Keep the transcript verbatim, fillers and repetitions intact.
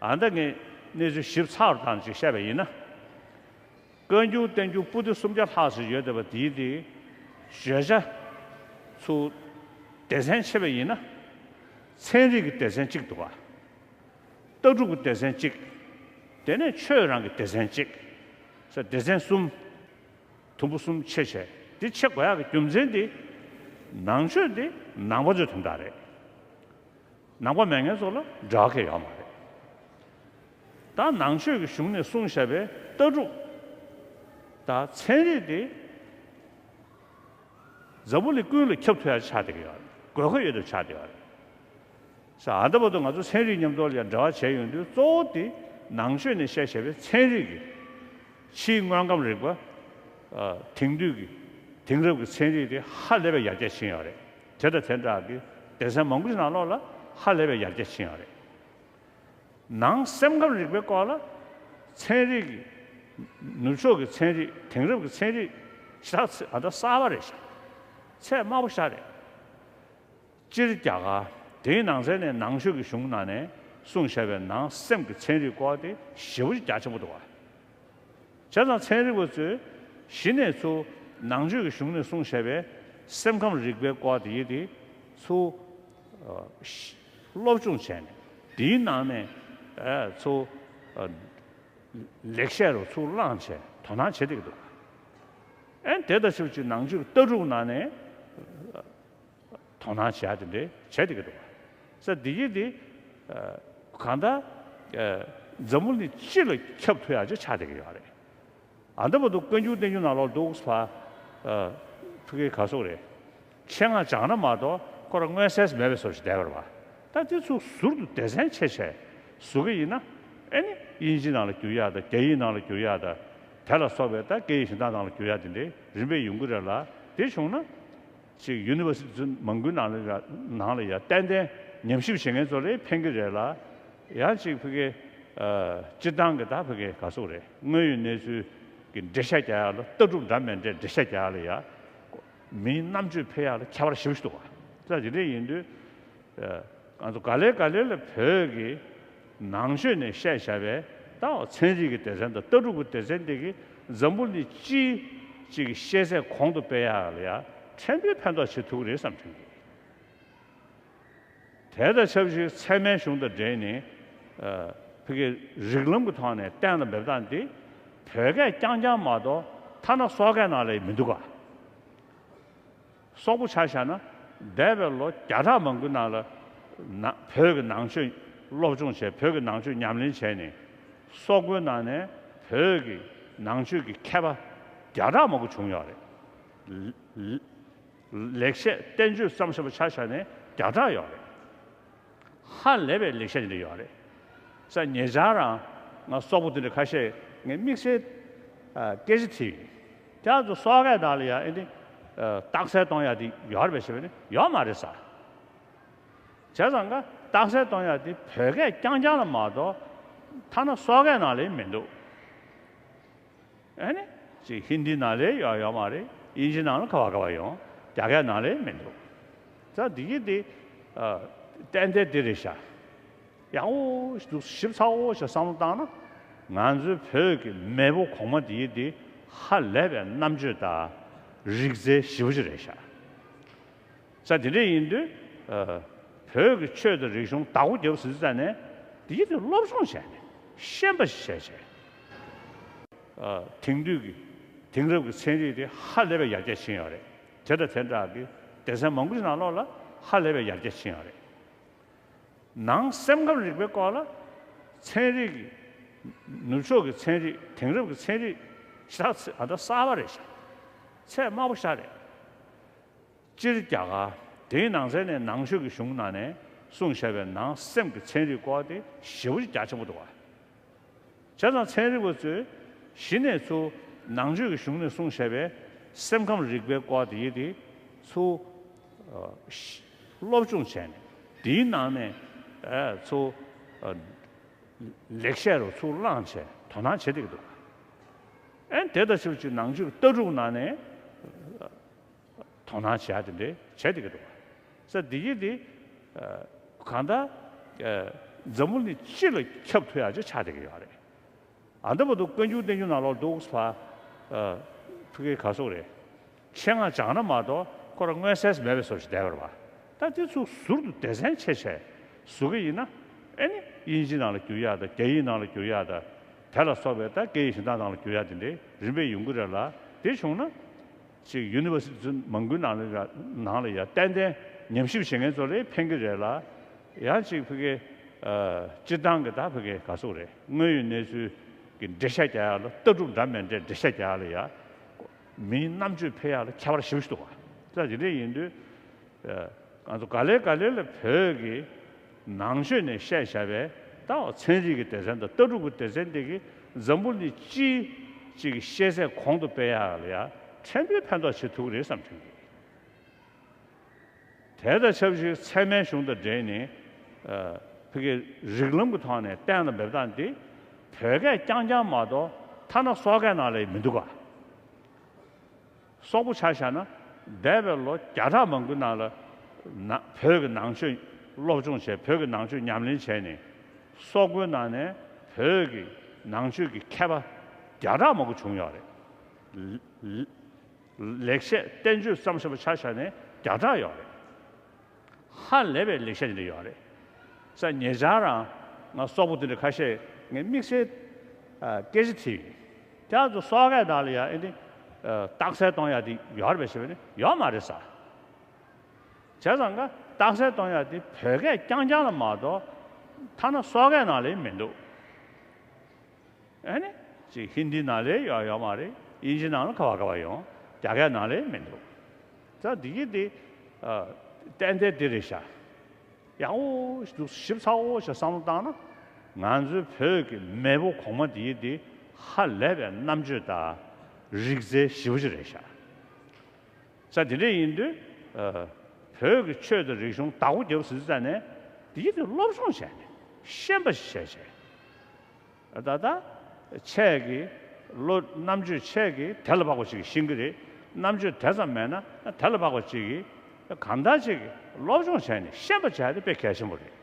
ཨ་ད་ངས་གནས་ཚུལ་ཞིབ་ཚགས་རུ་བཏང་ཅིག་བཤད་པ་ཡིན་ན། བཀའ་འགྱུར་བསྟན་འགྱུར་པོ་ཏི་སུམ་བརྒྱ་ལྷག་ཙམ་ཡོད་བསྡད་པ་དེའི་དེ་བརྗོད་བྱ་ཚུར་སྡེ་ཚན་ཕྱེ་བ་ཡིན་ན། ཚན་རིག་གི་སྡེ་ཚན་གཅིག་འདུག་ག། ལྟ་གྲུབ་ཀྱི་སྡེ་ཚན་གཅིག། དེ་ནས་ཆོས་རང་གི་སྡེ་ཚན་གཅིག། ས་སྡེ་ཚན་གསུམ། དུམ་བུ་གསུམ་ཕྱེ་བྱས་འདི་ཕྱེ་དགོས་ཡག་གི་རྒྱུ་མཚན་འདི། ནང་ཆོས་འདི་ནང་པ་ཚོའི་དོན་དག་རེད། ནང་པ་མེད་མཁན་ཚོ་ལ་འབྲེལ་བ་གང་ཡང་ཡོད་མ་རེད། ད་ནང་ཆོས་ཀྱི་གཞུང་ནས་གསུངས་བཞག་པའི་ལྟ་གྲུབ་དང་ཚན་རིག་འདི་འཛམ་བུ་གླིང་ཀུན་ལ་ཁྱབ་ཐུབ་ཡག་ཆགས་བསྡད་ཀྱི་ཡོད་རེད། དགོས་མཁོ་ཡོད་དུ་ཆགས་བསྡད་ཡོད་རེད། ས་ཨ་ད་བར་དུ་ང་ཚོ་ཚན་རིག་མཉམ་དུ་ལ་ཡང་འབྲེལ་བ་བྱས་ཡོང་དུས་གཙོ་བོ་དེ་ནང་ཆོས་ནས་བཤད་བཞག་པའི་ཚན་རིག་གི་ཕྱིའི་དངོས་ཁམས་རིག་པ། ཨ་དེང་དུས་ཀྱི་དེང་རབས་ཀྱི་ཚན་རིག་དེ་ཧ་ལས་པའི་ཡར་རྒྱས་ཕྱིན་ཡོད་རེད། དེ་དང་དེ་འདྲ་གི་སྡེ་ཚན་མང་པོ་ཞིག་ནང་ལོགས་ལ་ཧ་ལས་པའི་ཡར་རྒྱས་ཕྱིན་ཡོད་རེད། ནང་སེམས་ཁམས་རིག་པའི་སྐོར་ལ་ཚན་རིག་གི་ནུབ་ཕྱོགས་ཀྱི་ཚན་རིག་དེང་རབས་ཀྱི་ཚན་རིག་ཞེ་དྲག་ཚ་ཨ་ད་གསར་པ་རེད་ཤག། ཚད་དམའ་པོ་ཞིག་རེད། སྤྱིར་རྒྱ་གར་དེའི་ནང་ཚན་ནས་ནང་ཆོས་ཀྱི་གཞུང་ནང་ནས་གསུངས་བཞག་པའི་ནང་སེམས་ཀྱི་ཚན་རིག་སྐོར་དེ་ཞེ་པོ་ཅིག་རྒྱ་ཆེན་པོ་འདུག་བ། བྱས་ཙང་ཚན་རིག་པ་ཚོས་གཞི་ནས་ཚུར་ནང་ཆོས་ཀྱི་གཞུང་ནས་གསུངས་བཞག་པའི་སེམས་ཁམས་རིག་པའི་སྐོར་དེ་ཡི་དེ་ཚུར་ཨ་ཤ་སློབ་སྦྱོང་བྱས་ནས་དེའི་ནང་ནས་ཨ་ཚུར་ཨ་ལེགས་བཤད་རུ་ཚུར་བླངས་བྱས་དོ་སྣང་བྱེད་བསྡད་ཀྱི་འདུག། ཨ་ནི་དེ་དང་ཆབས་ཅིག་ནང་ཆོས་ཀྱི་ལྟ་གྲུབ་ནང་ནས་དོ་སྣང་བྱེད་ཡ་དེ་འདྲ་བྱས་བསྡད་ཀྱི་འདུག་བ། ས་འདི་ཡི་དེ་ཨ་གང་ལྟར་ཨ་འཛམ་བུ་གླིང་སྤྱི་ལ་ཁྱབ་ཐུབ་ཡ་ཅིག་ཆགས་བསྡད་ཀྱི་ཡོད་རེད། ཨ་ད་བར་དུ་བཀའ་འགྱུར་བསྟན་འགྱུར་ནང་ལོགས་འདུག་ཕ་ཨ་ཕ་གི་ག་སོག་རེད། ཆེད་མངགས་སྦྱངས་ན་མ་གཏོགས་ཁོ་རང་མངོན་གསལ་མེད་པའི་བཟོ་ཞིག་བསྡད་པ་རེད་བ། ད་དེ་ཚོ་ཟུར་དུ་སྡེ་ཚན་ཕྱེ་བྱས་བཟོ་གི་ཡིན་ན། ཨེ་ནི་དབྱིན་ཇི་ནང་ལ་བསྒྱུར་ཡག་དང་རྒྱ་ཡིག་ནང་ལ་བསྒྱུར་ཡག་དང་། དེ་ལ་སོགས་པའི་ད་སྐད་ཡིག་གཞན་དག་ནང་ལ་བསྒྱུར་ཡག་དེ་འདྲའི་རིམ་པས་ཡོང་གི་རེད་ལ། དེ་བྱུང་ན་ཅིག་ཡུ་ནི་ཝར་སི་ཊི་མང་པོའི་ནང་ལ་ནང་ལ་ཡ་ཏན་ཏན་ཉམས་ཞིབ་བྱེད་མཁན་ཚོ་ལ་ཕན་གི་རེད་ལ། ཡང་ཅིག་ཕ་གི་ཨ་སྤྱིར་བཏང་གི་ད་ཕ་གི་ག་སོག་རེད། དངོས་ཡོད་གནས་ཚུལ་གྱི་འགྲེལ་བཤད་རྒྱག་ཡག་ལ་ལྟ་གྲུབ་འདྲ་མི་འདྲའི་འགྲེལ་བཤད་རྒྱག་ཡག་ལ་ཡ། མིའི་རྣམ་དཔྱོད་འཕེལ་ཡག་ལ་ཁྱད་པར་ཞེ་པོ་ཞིག་འདུག་བ། ད་དེ་འདྲ་ཡིན་དུས་ཨ་ང་ཚོ་ག་ལེ་ག་ལེ་ལ་བོད་ཀྱི་ནང་ཆོས་ནས་བཤད་བཞག་པའི་ད་ཚན་རིག་གི་སྡེ་ཚན་དང་ལྟ་གྲུབ་ཀྱི་སྡེ་ཚན་དེ་གིས་འཛམ་བུ་གླིང་སྤྱིའི་གཅིག་གི་ཤེས་ཚད་གོང་དུ་སྤེལ་ཡག་ལ་ཡ་ཕྲན་བུའི་ཕན་ཐོགས་བྱེད་ཐུབ་ཀྱི་རེད་བསམ་དྲན་གྱི། དེ་དང་ཆབས་ཅིག་ཚད་མའི་གཞུང་དང་འབྲེལ་ནས་ཨ་ཕ་གི་རིགས་ལམ་གྱི་ཐོག་ནས་གཏན་ལ་འབེབས་སྟངས་འདི་བོད་སྐད་རྐྱང་རྐྱང་མ་གཏོགས་ཐ་ན་སོག་སྐད་ནང་ལ་མི་འདུག་ག། སོག་པོ་ཆ་བཞག་ན་འདས་པའི་ལོ་བརྒྱ་ཕྲག་མང་པོའི་ནང་ལ་ན་བོད་ཀྱི་ནང་ཆོས་སློབ་སྦྱོང་བྱས། བོད་ཀྱི་ནང་ཆོས་ཉམས་ལེན་བྱས་ནས་སོག་པོའི་ནང་ནས་བོད་ཀྱི་ནང་ཆོས་ཀྱི་མཁས་པ་བརྒྱ་ཕྲག་མང་པོ་བྱུང་ཡོད་རེད། ལ་ལ་ལེགས་བཤད་བསྟན་བཅོས་བརྩམས་བཞག་པ་ཆ་བཞག་ནས་བརྒྱ་ཕྲག་ཡོད་རེད། ཧ་ལས་པའི་ལེགས་བཤད་འདི་འདྲ་ཡོད་རེད། ས་ཉེ་ཆར་རང་ང་སོག་པོ་དེ་འདྲ་ཁ་ཤས་ངས་དམིགས་བསལ་ཨ་སྐད་ཆ་དྲིས་ཡོད། དེ་ཚོ་སོག་སྐད་ནང་ལ་ཡང་ཨེ་ནི་ཨ་རྟགས་གསལ་གཏོང་ཡག་དེ་ཡོད་རེད་པས་ཞེས་པ་ནི་ཡོད་མ་རེད་ས། བྱས་ཙང་ཀ་རྟགས་གསལ་གཏོང་ཡག་དེ་བོད་སྐད་རྐྱང་རྐྱང་ལ་མ་གཏོགས་ཐ་ན་སོག་སྐད་ནང་ལ་མི་འདུག། ཨ་ནི་ཅིག་ཧིན་དི་ནང་ལ་ཡོད་ཡོད་མ་རེད། དབྱིན་ཇི་ནང་ལ་ག་བ་ག་བ་ཡོང་། རྒྱ་སྐད་ནང་ལ་མི་འདུག། ད་འདི་གི་འདི་ཨ་ཏན་ཏན་འདི་རེད་ཤག། ཡག་པོ་ཞིག་འདུག། ཞིབ་ཚགས་པོ་ཞིག་བསམ་བློ་བཏང་ན་ང་ཚོའི་བོད་ཀྱི་མེས་པོ་གོང་མ་འདི་གི་འདི་ཧ་ལས་པའི་རྣམ་དཔྱོད་དང་རིག་རྩལ་ཞེ་པོ་ཅིག་རེད་ཤག། ས་དེ་འདྲ་ཡིན་དུས་ཨ་བོད་ཀྱི་ཆོས་དང་རིག་གཞུང་བདག་པོ་རྒྱབ་ཟེར་ཙང་ནས་དེ་ཡིན་དུས་སློབ་སྦྱོང་བྱས་ནས་ཤེས་པ་ཞིག་བྱས་བྱས། ཨ་དེང་དུས་ཀྱི་དེང་རབས་ཀྱི་ཚན་རིག་དེ་ཧ་ལས་པའི་ཡར་རྒྱས་ཕྱིན་ཡོད་རེད། དེ་དང་དེ་འདྲ་གི་སྡེ་ཚན་མང་པོ་ཞིག་ནང་ལོགས་ལ་ཧ་ལས་པའི་ཡར་རྒྱས་ཕྱིན་ཡོད་རེད། ནང་སེམས་ཁམས་རིག་པའི་སྐོར་ལ་ཚན་རིག་གི་ནུབ་ཕྱོགས་ཀྱི་ཚན་རིག་དེང་རབས་ཀྱི་ཚན་རིག་ཞེ་དྲག་ཚ་ཨ་ད་གསར་པ་རེད་ཤག། ཚད་དམའ་པོ་ཞིག་རེད། སྤྱིར་རྒྱ་གར་དེའི་ནང་ཚན་ནས་ནང་ཆོས་ཀྱི་གཞུང་ནང་ནས་གསུངས་བཞག་པའི་ནང་སེམས་ཀྱི་ཚན་རིག་སྐོར་དེ་ཞེ་པོ་ཅིག་རྒྱ་ཆེན་པོ་འདུག་བ། བྱས་ཙང་ཚན་རིག་པ་ཚོས་གཞི་ནས་ཚུར་ནང་ཆོས་ཀྱི་གཞུང་ནས་གསུངས་བཞག་པའི་སེམས་ཁམས་རིག་པའི་སྐོར་དེ་ཡི་དེ་ཚུར་ཨ་ཤ་སློབ་སྦྱོང་བྱས་ནས་དེའི་ནང་ནས་ཨ་ཚུར་ཨ་ལེགས་བཤད་རུ་ཚུར་བླངས་བྱས་དོ་སྣང་བྱེད་བསྡད་ཀྱི་འདུག། ཨ་ནི་དེ་དང་ཆབས་ཅིག་ནང་ཆོས་ཀྱི་ལྟ་གྲུབ་ནང་ནས་དོ་སྣང་བྱེད་ཡག་དེ་འདྲ་བྱས་བསྡད་ཀྱི་འདུག། ས་འདི་གི་འདི་ཨ་གང་ལྟར་ཨ་ འཛམ་བུ་གླིང་སྤྱི་ལ་ཁྱབ་ཐུབ་ཡག་ཅིག་ཆགས་བསྡད་ཀྱི་ཡོད་རེད། ཨ་འདི་བར་དུ་བཀའ་འགྱུར་བསྟན་འགྱུར་ནང་ལོགས་འདུག་ཕ། ཕ་གི་ག་སོག་རེད། ཆེད་མངགས་སྦྱངས་ན་མ་གཏོགས་ཁོ་རང་མངོན་གསལ་མེད་པའི་བཟོ་ཞིག་བསྡད་པ་རེད་པ། ད་དེ་ཚོ་ཟུར་དུ་སྡེ་ཚན་ཕྱེ་བྱས་བཟོ་གི་ཡིན་ན། ཨེ་ནི་དབྱིན་ཇི་ནང་ལ་བསྒྱུར་ཡག་དང་རྒྱ་ཡིག་ནང་ལ་བསྒྱུར་ཡག་དང་། དེ་ལ་སོགས་པའི་ད་སྐད་ཡིག་གཞན་དག་ནང་ལ་བསྒྱུར་ཡག་དེ་འདྲའི་རིམ་པས་ཡོང་གི་རེད་ལ། དེ་བྱུང་ན། ཅིག་ཡུ་ནི་ཝར་སི་ཊི་མང་པོའི་ནང་ལ་ཡ་ནང་ལ་ཡ་ཏན་ཏན་ཉམས་ཞིབ་བྱེད་མཁན་ཚོ་ལ་ཕན་གྱི་རེད་ལ། ཡང་ཅིག་ཕ་གི་ཨ་སྤྱིར་བཏང་གི་ད་ཕ་གི་ག་སོག་རེད། དངོས་ཡོད་གནས་ཚུལ་གྱི་འགྲེལ་བཤད་རྒྱག་ཡག་ལ། ལྟ་གྲུབ་འདྲ་མི་འདྲའི་འགྲེལ་བཤད་རྒྱག་ཡག་ལ་ཡ། མིའི་རྣམ་དཔྱོད་འཕེལ་ཡག་ལ་ཁྱད་པར་ཞེ་པོ་ཞིག་འདུག་བ། ད་དེ་འདྲ་ཡིན་དུས། ཨ་ང་ཚོ་ག་ལེ་ག་ལེ་ལ་བོད་ཀྱི་ནང་ཆོས་ནས་བཤད་བཞག་པའི་ད་ཚན་རིག་གི་སྡེ་ཚན་དང་ལྟ་གྲུབ་ཀྱི་སྡེ་ཚན་དེ་གིས་འཛམ་བུ་གླིང་སྤྱིའི་གཅིག་གི་ཤེས་ཚད་གོང་དུ་སྤེལ་ཡག་ལ་ཡ་ཕྲན་བུའི་ཕན་ཐོགས་བྱེད་ཐུབ་ཀྱི་རེད་བསམ་དྲན་གྱི། དེ་དང་ཆབས་ཅིག་ཚད་མའི་གཞུང་དང་འབྲེལ་ནས། ཨ་ཕ་གི་རིགས་ལམ་གྱི་ཐོག་ནས་བསྟན་དང་འབེབས་སྟངས་འདི་བོད་སྐད་རྐྱང་རྐྱང་མ་གཏོགས་ཐ་ན་སོག་སྐད་ནང་ལ་མི་འདུག་ག། སོག་པོ་ཆ་བཞག་ན་འདས་པའི་ལོ་བརྒྱ་ཕྲག་མང་པོའི་ནང་ལ་ན་བོད་ཀྱི་ནང་ཆོས་སློབ་སྦྱོང་བྱས། བོད་ཀྱི་ནང་ཆོས་ཉམས་ལེན་བྱས་ནས། སོག་པོའི་ནང་ནས་བོད་ཀྱི་ནང་ཆོས་ཀྱི་མཁས་པ་བརྒྱ་ཕྲག་མང་པོ་བྱུང་ཡོད་རེད། ལ་ལ་ལེགས་བཤད་བསྟན་བཅོས་བརྩམས་བཞག་པ་ཆ་བཞག་ནས་བརྒྱ་ཕྲག་ཡོད་རེད། ཧ་ལས་པའི་ལེགས་བཤད་འདི་ཡོད་རེད། ས་ཉེ་ཆར་རང་ང་སོག་པོ་དེ་འདྲ་ཁ་ཤས་ངས་དམིགས་བསལ་ཨ་སྐད་ཆ་དྲིས་ཡིན། དེ་ཚོ་སོག་སྐད་ནང་ལ་ཡང་ཨེ་འདི་ཨ་རྟགས་གསལ་གཏོང་ཡག་དེ་ཡོད་རེད་པས་ཞེས་པ་ནི་ཡོད་མ་རེད་ས། བྱས་ཙང་ཀ་རྟགས་གསལ་གཏོང་ཡག་དེ་བོད་སྐད་རྐྱང་རྐྱང་ལ་མ་གཏོགས་ཐ་ན་སོག་སྐད་ནང་ལ་མི་འདུག། ཨ་ནི་ཅིག་ཧིན་དི་ནང་ལ་ཡོད་ཡོད་མ་རེད། དབྱིན་ཇི་ནང་ལ་ག་བ་ག་བ་ཡོང་། རྒྱ་སྐད་ནང་ལ་མི་འདུག། ད་འདི་གི་འདི་ཨ་ཏན་ཏན་འདི་རེད་ཤག། ཡག་པོ་འདུག། ཞིབ་ཚགས་པོ་ཞིག་བསམ་བློ་བཏང་ན། ང་ཚོའི་བོད་ཀྱི་མེས་པོ་གོང་མ་འདི་གི་འདི་ཧ་ལས་པའི་རྣམ་དཔྱོད་དང་རིག་རྩལ་ཞེ་པོ་ཅིག་རེད་ཤག། ས་དེ་འདྲ་ཡིན་དུས་ཨ་བོད་ཀྱི་ཆོས་དང་རིག་གཞུང་བདག་པོ་རྒྱབ་ཟེར་ཙ་ནས་འདི་གི་དེ་སློབ་སྦྱོང་བྱས་ནས་ཤེས་པ་ཞིག་བྱས་བྱས། ད་ལྟ་ཆེད་ཀྱི་བློ་རྣམ་དཔྱོད་ཆེད་ཀྱི་དེ་ལ་བབ་པ་ཅིག་ཤེས་ཀྱི་རེད། རྣམ་དཔྱོད་དེ་ཙམ་མེད་ན་དེ་ལ་བབ་པ་ཅིག་གིས་གང་ལྟར་ཅིག་སློབ་སྦྱོང་བྱས་ནས་ཤེས་པ་བྱས་ཏེ་དཔེ་གལ་ཆེན་པོ་རེད།